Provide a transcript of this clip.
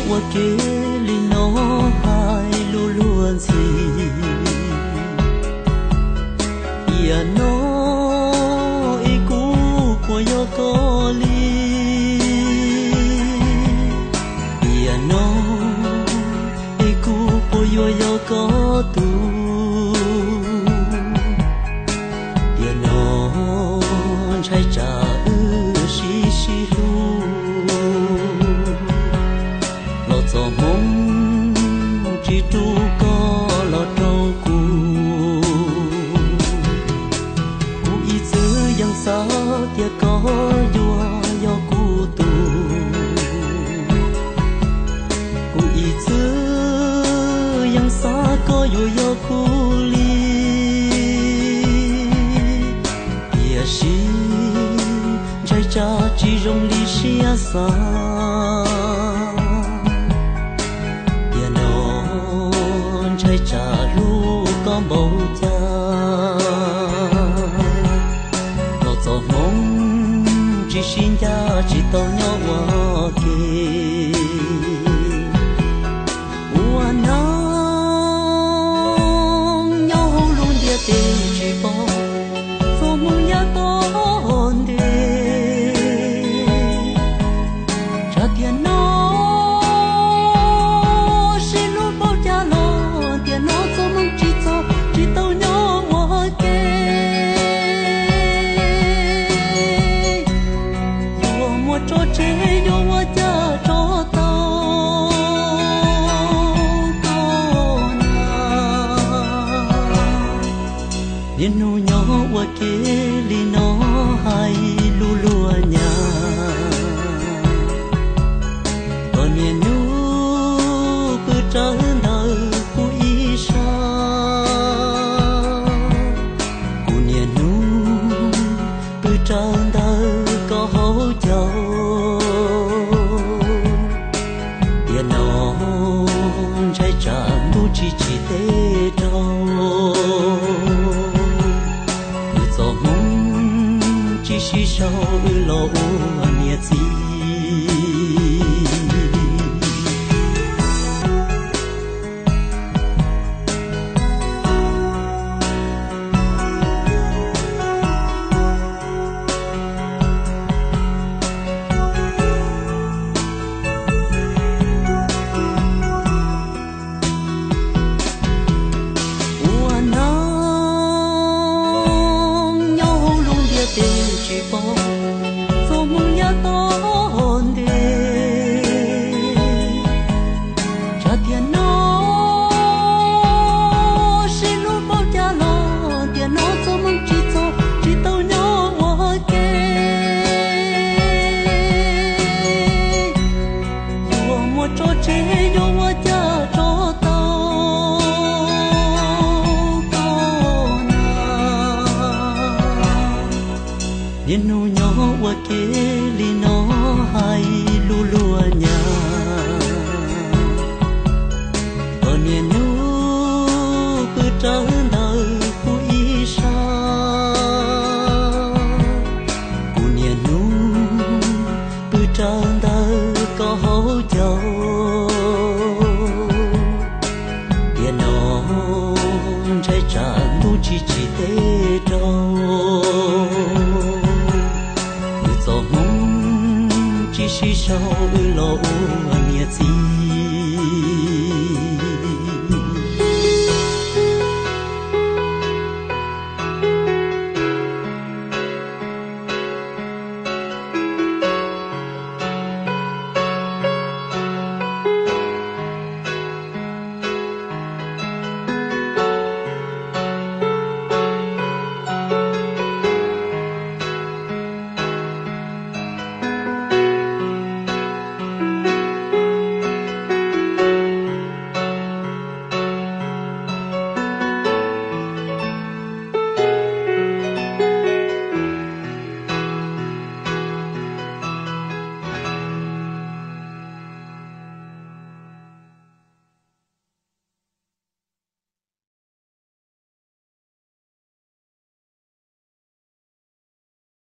Ua ke li no hais lus luag ntxhi, tiam no es kuv puas yog koj li? Tiam no es kuv puas yuav yog koj tug? Tiam no ntshai tsam wb sib sib hlub, los txog hmoov tsis rub koj los rau kuv. Kuv ib txwm yeej xav tias koj yuav yog kuv tug, kuv ib txwm yeej xav koj yuav yog kuv li, tiam sis ntshai tsam tsis zoo li siab xav. Tiam no ntshai tsam hlub koj npaum cas, los txog hmoov tsis sib ncaj tsis tau nyob ua ke. Ua neej nyob hauv lub ntiaj teb tsis paub, txoj hmoov yav tom ntej. Tsam tiam no sib hlub npaum cas los tiam no txoj hmoov tsis txog tsis tau nyob ua ke. Yuav muaj tso tseg yuav ua cas tso tau koj na. Niaj hnub nyob ua ke li no hais lus luag nyas, koj niaj hnub pw rawv ntawm kuv ib sab, kuv niaj hnub pw rawv ntawm koj hauv caug. Tiam no ntshai tsam ntuj tsis tsim teb rau, nws txoj hmoov tsis sib sau wb los ua niam txiv. Ua neej nyob hauv lub ntiaj teb tsis paub, txoj hmoov yav tom ntej. Tsam tiam no sib hlub npaum cas los tiam no txoj hmoov tsis txog tsis tau nyob ua ke. Yuav muaj tso tseg yuav ua cas tso tau koj na. Niaj hnub nyob ua ke li no hais lus luag nyas, koj niaj hnub pw rawv ntawm kuv ib sab, kuv niaj hnub pw rawv ntawm koj hauv caug. Tiam no ntshai tsam ntuj tsis tsim teb rau, nws txoj hmoov tsis sib sau wb los ua niam txiv.